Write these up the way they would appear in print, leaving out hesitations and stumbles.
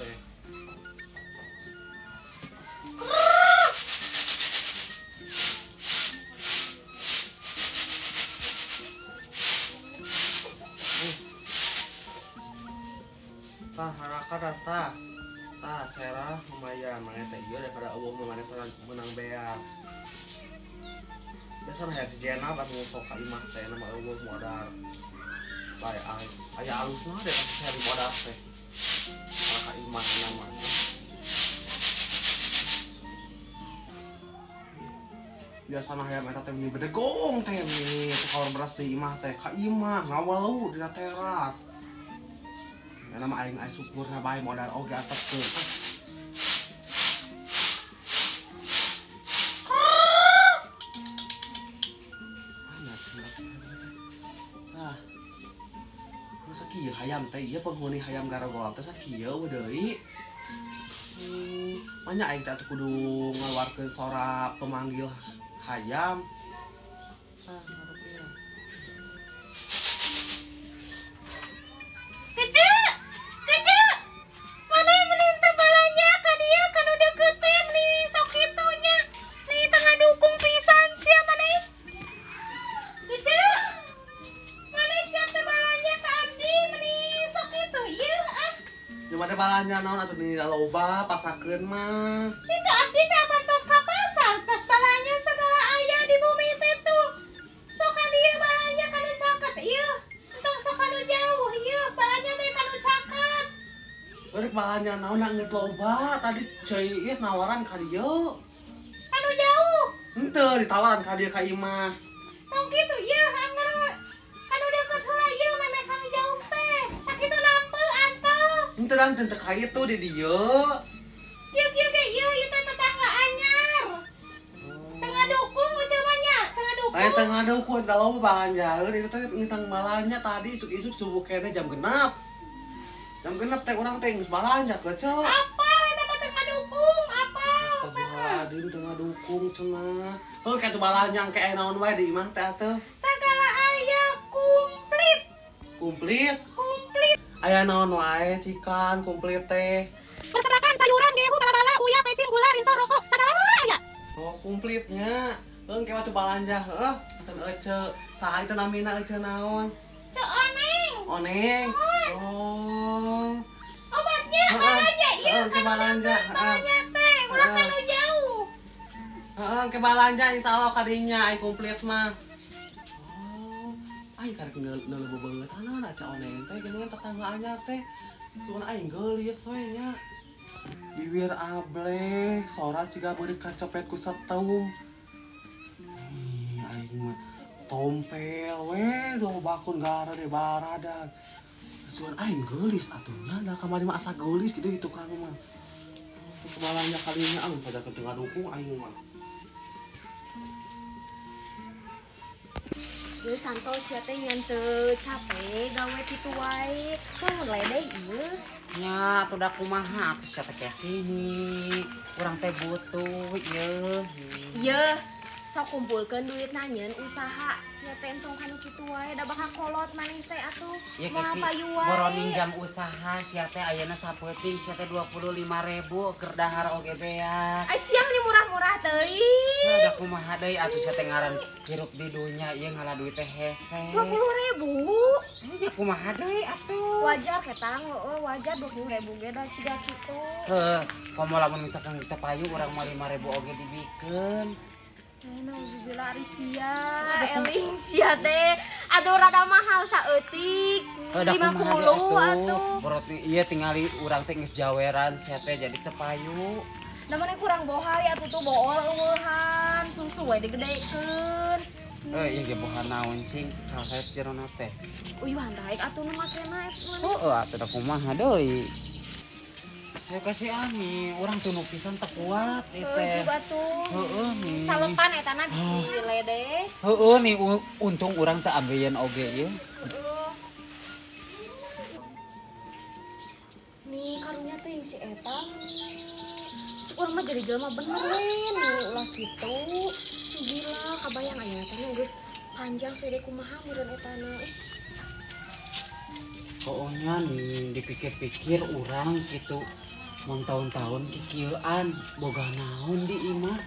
teh. Tah haraka tah. Tah serah lumayan maneh teh ieu daripada eueuh mah maneh menang beas. Biasa hayang si Jenab anu sok ka imah teh nama eueuh modar. Bae aya alusna deh ka si modar teh. Ka imah nama. Biasana hayam eta teh meni bedegong teh meni tukar beras di imah teh ka imah ngawalu dina teras. Nama aing aing syukurna bae modal oge atepkeun. Ah. Masa kieu hayam teh ieu penghuni hayam garogol teh sakieu we deui. Manya aing teh atuh kudu ngaluarkeun sora pemanggil hayam. Ah, Mana balanja naon atuh di loba pasakeun mah. Itu abdi teh tos ka pasar, tos balanja segala aya di bumi teh tuh. Sok ka dieu balanja kanu caket ieu. Entong sok kanu jauh ieu balanja teh kanu caket. Balik balanja naon geus loba, tadi Ceu Iis nawaran ka dieu. Kanu jauh. Henteu ditawaran ka dieu ka imah. Tong kitu ieu anger kanu deukeut heula ieu memeh kanu jauh teh. Sakitu nampe antel. Henteu dan teu ka itu di dieu. Kieu-kieu ge ieu ieu teh tetangga anyar. Tengah dukung ucapannya, tengah dukung. Lain tengah dukung da loba balanjaeun itu teh geus tang balanja tadi isuk-isuk subuh keneh jam 6. Jam 6 teh urang teh geus balanja keceu. Apa eta mah tengah dukung, apa? Astagfirullahaladzim tengah dukung cenah. Heuh ka tuh balanja engke aya naon wae di imah teh atuh. Sagala aya komplit. Komplit? Komplit. Aya naon wae cikan komplit teh. Berserakan sayuran, gehu, bala-bala, uyah, pecin, gula, rinso, rokok, sagala aya. Oh, komplitnya. Heuh engke waktu balanja heuh, atuh ece. Saha itu namina ece naon? Ce Oneng. Oneng. Oh. Obatnya balanja ieu ke balanja. Balanja teh ulah kanu jauh. Heeh, ke balanja insyaallah kadinya ai komplit mah. Oh, aing karek neuleuh bebeungeutanana Ce Oneng teh geuningan tetangga anyar teh. Cuman aing geulis we nya. Bibir ableh, sora ciga beureut kacepet ku setum. Ih, aing mah tompel we lobakun gara de baradag. Cuman aing geulis atuh nya da kamari mah asa geulis kitu di tukang mah. Kebalanya kalinya ah pada tengah dukung aing mah. Geus santos sia teh ngan teu capek gawe kitu wae. Tong ledeg ieu. Nya atuh da kumaha atuh sia teh kesini. Urang teh butuh ieu. Ieu sok kumpulkeun duitna nyeun usaha sia teh entong kanu kitu wae da bakal kolot maneh teh atuh. Ya kesi boroning jam usaha sia teh ayeuna sapeuting sia teh 25.000 keur dahar oge beak. Ai siang nih murah-murah teuing. Da kumaha deui atuh sia teh ngaran hirup di dunya ieu ngalah duit teh hese. 20.000? Nya kumaha deui atuh. Wajar ketang heueuh wajar 20.000 ge da ciga kitu. Heuh, komo lamun misalkan teu payu urang mah 5.000 oge dibikeun. Nauzubillah ari sia, eling sia teh. Aduh rada mahal saeutik. 50 atuh. Berarti ieu tingali urang teh geus jaweran sia teh jadi teu payu. Da maneh kurang bohal ya atuh tuh bool eueuhan, susu we digedekeun. Ieu ge boha naon cing, karet jerona teh. Uyuhan daek atuh nu makena eta maneh. Heueuh atuh da kumaha deui. Saya kasih ani, orang tuh pisan teu kuat ieu teh. Juga tuh. Heueuh nih. Salepan eta na bisi lede. Heueuh nih untung urang teu ambeien oge ieu. Heueuh. Nih karunya teh yang si eta. Cuk urang mah jadi jelema bener we, nih ulah kitu. Gila, kabayang ayeuna teh geus panjang seude kumaha meureun eta na. Pokoknya nih dipikir-pikir urang gitu. Mang tahun-tahun kikieuan boga naon di imah.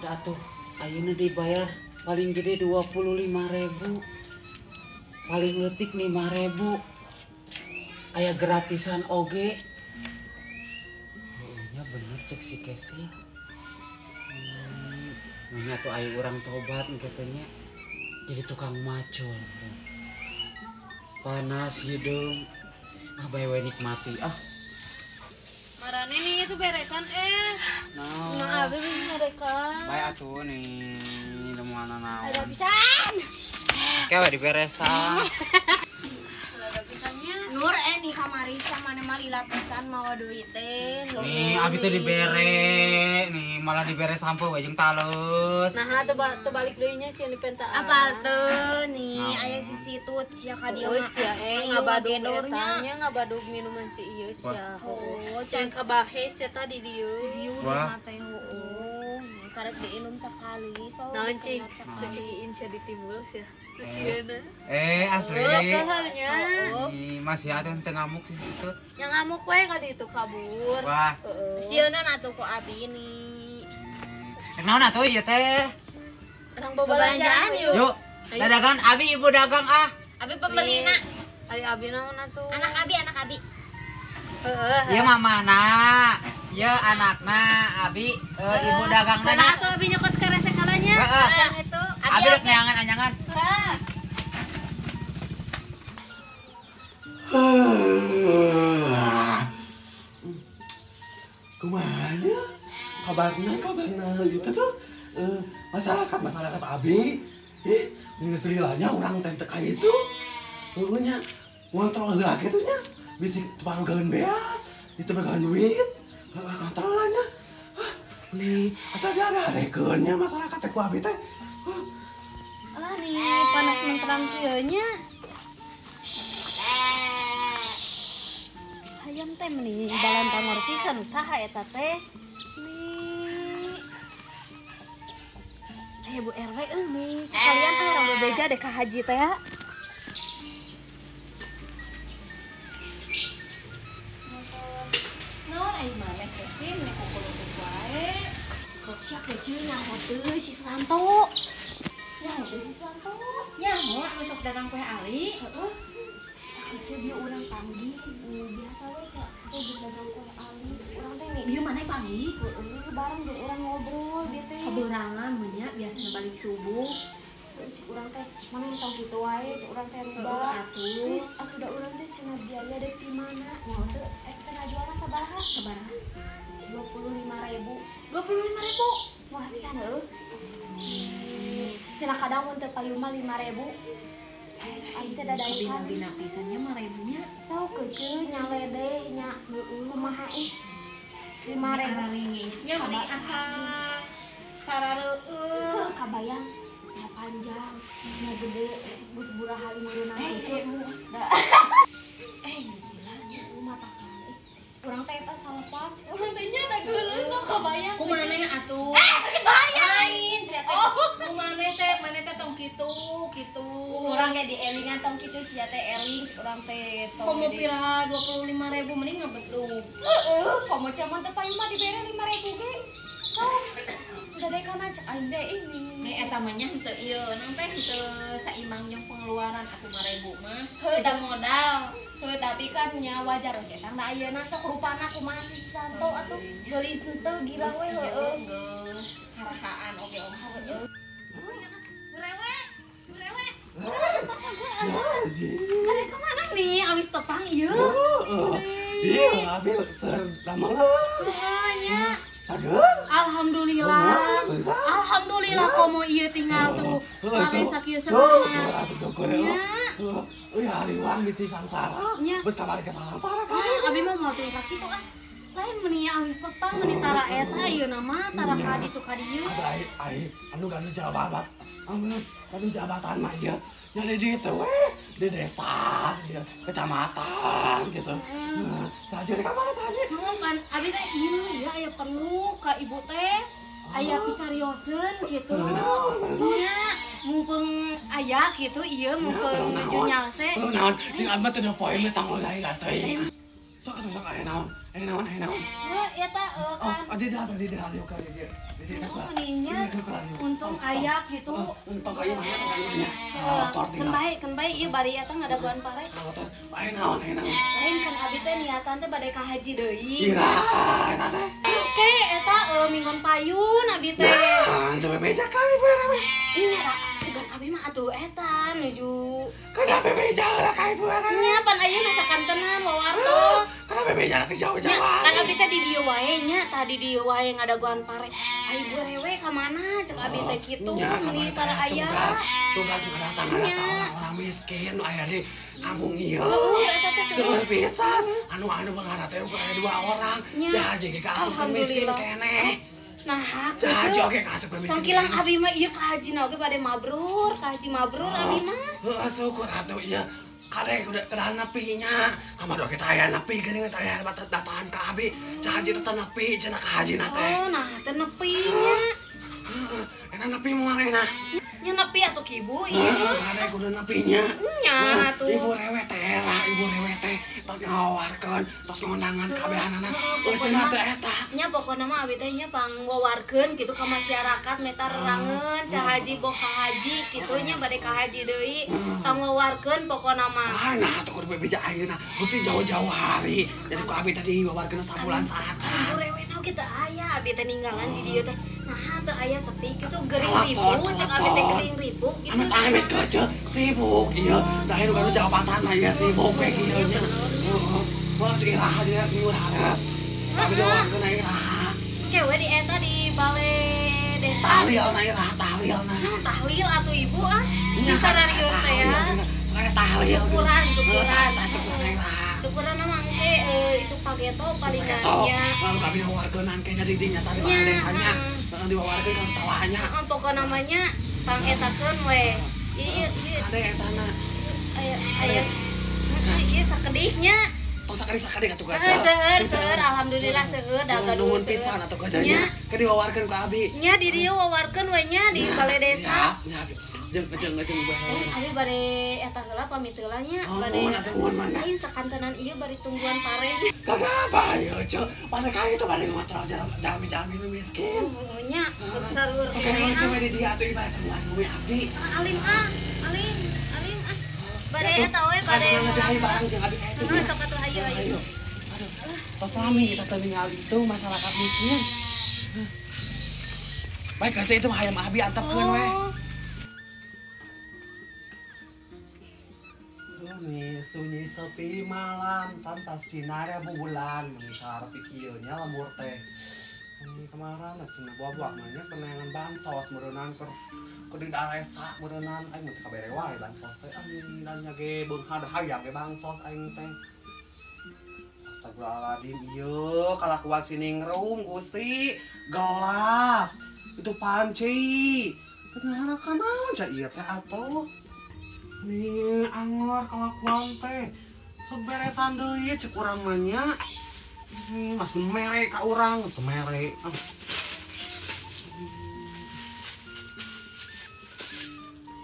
Da atuh ayeuna dibayar paling gede 25.000. Paling leutik 5.000. Aya gratisan oge. Nya bener cek si Kesi. Nya tuh aya urang tobat katanya. Jadi tukang macul. Panas hidung. Ah bae we nikmati ah. Marane nih itu beresan eh. No. Nah, abi geus nyarekan. Bae atuh nih demuana naon. Ada pisan. Kewe diberesan. Ada pisannya. Nur nih kamari sama mah lila pisan mawa duit teh. Nih abi teh dibere, nih malah dibere sampo we jeung taleus. Nah, teu balik deui nya sieun dipentaan. Apal teu nih aya si situt sia ka dieu mah. Sia ngabadug eta nya ngabadug minuman si ieu sia. Oh, can kabahe sia tadi dieu. Wah. Teh heueuh. Karek diinum sekali so. Naon cing? Kesiin sia ditimbul sia. Asli. Oh, masih ada yang teu ngamuk sih itu. Yang ngamuk we ka ditu kabur. Wah. Heeh. Sieuna atuh ku abi nih. Rek naon atuh ieu teh? Urang babalanjaan yuk. Yuk. Dadagan abi ibu dagang ah. Abi pembelina. Ari abi naon atuh? Anak abi, anak abi. Heeh. Ieu mamana. Ieu anakna abi ibu dagangna. Lah atuh abi nyokot ka resek kalanya. Heeh. Itu. Abi rek neangan anyangan. Heeh. Kumaha kabarna itu tuh masyarakat abi geus lilanya urang teh teu kaya itu heueuh nya ngontrol heula kitu nya bisi barugaeun beas itu pegangan duit heueuh kontrol nya nih asa diarekeun nya masyarakat teh ku abi teh. Alah nih panas menterang kieu nya. Hayam teh meni balantangor pisan usaha eta teh. Nih. Aya Bu RW euy nih sekalian ah urang bebeja deh ka haji teh ya. Naon ai maneh teh sih meni kukulupuk wae. Kok sia kecil nyaho teu si Susanto. Nyaho teu si Susanto. Nyaho anu sok dagang kue ali. Heeh. Sakecil bieu urang panggih biasa we cak teh geus dagang kue ali cek urang teh nih. Bieu maneh panggih? Heeh, bareng jeung urang ngobrol bieu teh. Kabeurangan mun nya biasana balik subuh. Cek urang teh maneh tong kitu wae cek urang teh rubah. Heeh atuh. Geus atuh da urang teh cenah biaya deuk ti mana? Nyaho teu teh ngajualna sabaraha? Sabaraha? 25.000. 25.000. Murah pisan heuh. Cenah kadang mun teu payu mah 5.000. Cek aing teh dadaekan. Bina-bina pisan nya 5.000 nya. Sauk kecil nya ledeh nya heueuh kumaha ih. 5.000. Araringisnya meni asa sarareueuh kabayang nya panjang nya gede geus buraha meureunna kecil. Gila nya matakan ih. Urang teh eta salapat. Urang teh nya da geuleuh sok kabayang. Kumaneh atuh? Kebayang. Lain sia teh. Kumaneh teh maneh teh tong kitu kitu. Urang ge dielingan tong kitu sia teh eling cek urang teh tong. Komo pira 25.000 mending ngebedluk. Heeh, komo caman teh payu mah dibere 5.000 ge. Sok. Dadekana cek aing teh ih. Nih eta mah nya henteu ieu, nang teh henteu saimbang jeung pengeluaran atuh 5.000 mah. Heuh, Jeung modal. Heuh, tapi kan nya wajar oge tang da ayeuna sok rupana kumaha si Susanto atuh geulis henteu gila we heueuh. Geus karahaan oge om heueuh. Burewe, burewe. Antosan. Bade ka mana nih awis tepang ieu? Iya, abi ser damel. Heeh nya. Aduh. Alhamdulillah. Alhamdulillah komo ieu tinggal tuh. Mare sakieu sebenarnya. Syukur ya. Euy hariwang geus sangsara. Berkamari ke sangsara kan. Abi mah moal teu kaki tuh ah. Lain meni awis tepang meni tara eta ieu nama tara ka ditu ka dieu. Ai anu ganu jabat. Anu ganu jabatan mah ieu. Nya di ditu we, di desa, di kecamatan gitu. Nah, saja di kamar saja. Mau kan abi teh ieu ya aya perlu ka ibu teh. Aya picarioseun gitu. Nya mumpung aya gitu ieu mumpung nuju nyalse. Naon, jeung abdi teh poe teh tanggal lain teh. Sok atuh sok aya naon? Aya naon? Aya naon? Heuh, eta kan. Oh, adi dah tadi dah ka dieu. Oh, ninya untung aya kitu. Untung ka imahnya ka imahnya. Keun bae ieu bari eta ngadaguan pare. Aya naon? Aya naon? Lain kan abi teh niatan teh bade ka haji deui. Ira, eta teh. Oke, eta minggon payun abi teh. Nah, teu bebeja ka ibu rame. Nya sugan abi mah atuh eta nuju. Kenapa bebeja heula ka ibu rame? Nya pan ayeuna sakantenan wawartos. Kenapa bebeja teh jauh-jauh? Kan abi teh di dieu wae nya, tadi dieu wae ngadaguan pare. Ai ibu rewe ka mana cek abi teh kitu meuni tara aya. Tugas ngadatang orang-orang miskin nu aya di kampung ieu. Seueur eta teh pisan. Anu-anu beunghar teh ukur aya 2 orang. Jahaji ge kaasupkeun miskin keneh. Nah, jahaji oge kaasupkeun miskin. Sangkilang abi mah ieu ka hajina oge bade mabrur, ka haji mabrur abi mah. Heuh, syukur atuh ieu. Kade kudu kedah nepi nya. Kamari oge teh aya nepi geuning teh aya datahan ka abi. Jahaji teh nepi cenah ka hajina teh. Oh, nah teh nepi nya. Heeh, enak nepi moal enak. Nya nepi atuh ki ibu ieu. Kade kudu nepi nya. Nya atuh. Ibu rewe teh era, ibu rewe teh tos ngawawarkeun, tos ngondangan kabehanana. Eueuh cenah teh eta. Nya pokona mah abi teh nya pangwawarkeun kitu ka masyarakat meta rerangeun ca haji boh ka haji kitu nya bade ka haji deui. Pangwawarkeun pokona mah. Ah, nah atuh kudu bebeja ayeuna. Beuti jauh-jauh hari. Jadi ku abi tadi wawarkeun sabulan saacan. Ibu rewe na oge teu aya, abi teh ninggalan di dieu teh. Nah, teu aya sepi kitu gering ribu, cek abi teh gering ribu kitu. Amit-amit kece sibuk ieu. Saha nu jawabatan mah ieu sibuk we kieu nya. Heeh. Wah, iraha dia nyuruh. Abi jawakeun iraha. Engke we di eta di bale desa. Tahlil na iraha tahlil na. Tahlil atuh ibu ah. Bisa rarieun teh ya. Saya tahlil. Syukuran, syukuran. Syukuran Syukuran mah engke isuk pageto palingan nya. Lalu kami wawarkeun engke nya di dinya tadi bale desanya. Heeh diwawarkeun ka tawanya. Heeh, pokona mah nya pangetakeun we. Ieu ieu. Ade etana. Aya aya. Ieu sakediknya. Tos sakedik atuh gaja. Seueur seueur alhamdulillah seueur da gaduh nuhun pisan atuh gajanya. Ke diwawarkeun ku abi. Nya di dieu wawarkeun we nya di bale desa. Siap, nya. Jeung jeung jeung bae. Abi bade eta heula pamit heula nya, bade. Lain sakantenan ieu bade tungguan pare. Kagak bae ceu. Pada ka itu bade ngotrol jalmi-jalmi nu miskin. Nya geus sareur keneh. Oke, coba di dia atuh ibarat tungguan bumi abdi. Alim ah, alim, alim ah. Bade eta we bade. Barang jeung abi ka itu. Heeh, sok atuh hayu hayu. Aduh. Tos lami kita teh ningali itu masyarakat miskin. Baik aja itu mah hayam abi antepkeun we. Sunyi, sunyi sepi malam tanpa sinar bulan mengisar pikirnya lembur teh. Ini kemarin cenah buah-buah mah penayangan bansos meureunan keur di daresa meureunan aing mah teu kabere wae bansos teh anjing dan nya ge beunghar hayang ge bansos aing teh. Astagfirullahaladzim ieu kalakuan si ningrum Gusti gelas itu panci teu ngaharakan naon ca ieu teh atuh. Nih, angor kelakuan teh. Sok beresan deui cek urang mah nya. Mas mere ka urang, teu mere.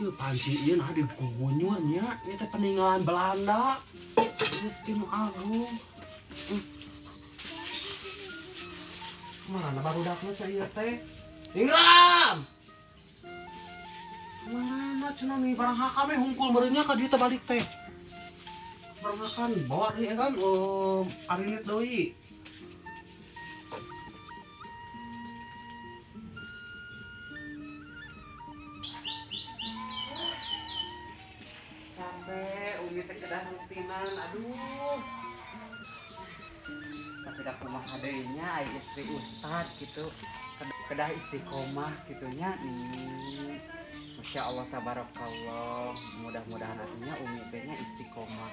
Ieu panci ieu nah digugunyur nya, ieu teh peninggalan Belanda. Gusti nu agung. Kumaha barudakna sia ieu teh? Ingram. Mana cenah nih barang hakame hungkul meureunnya ka dieu teh balik teh. Barang hakan bawa deui kan arinit deui. Capek umi teh kedah rutinan aduh. Tapi da kumaha deui nya ai istri ustad gitu. Kedah istiqomah kitu nya nih. Masya Allah tabarakallah, mudah-mudahan artinya umi tehnya istiqomah.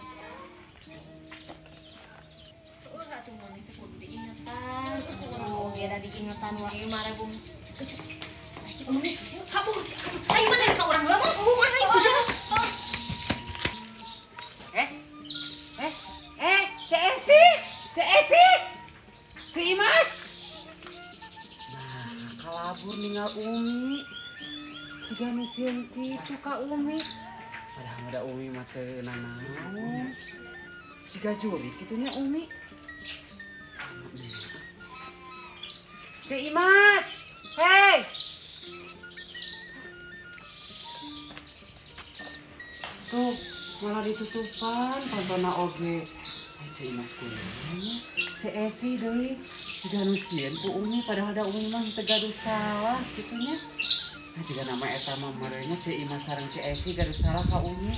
Atuh maneh teh kudu diingetan. Oh, beda diingetan wae mah bung. Si umi kabur si kabur. Aing mana ka urang heula mah? Cek Esi, Cek Esi, Cek Imas. Nah, kalabur ninggal umi. Ciga nu sieun kitu ka Umi. Padahal mah da Umi mah teu nanaon. Ciga jurit kitu nya Umi. Ceu Imas. Hei. Tuh, malah ditutupan pantona oge. Ai Ceu Imas kunaon? Ceu Esi deui. Jiga nu sieun ku Umi padahal da Umi mah teu gaduh salah kitu nya. Nah, jiga nama eta mah meureunnya Ceu Imas sareng Ceu Esi gaduh salah ka Umi.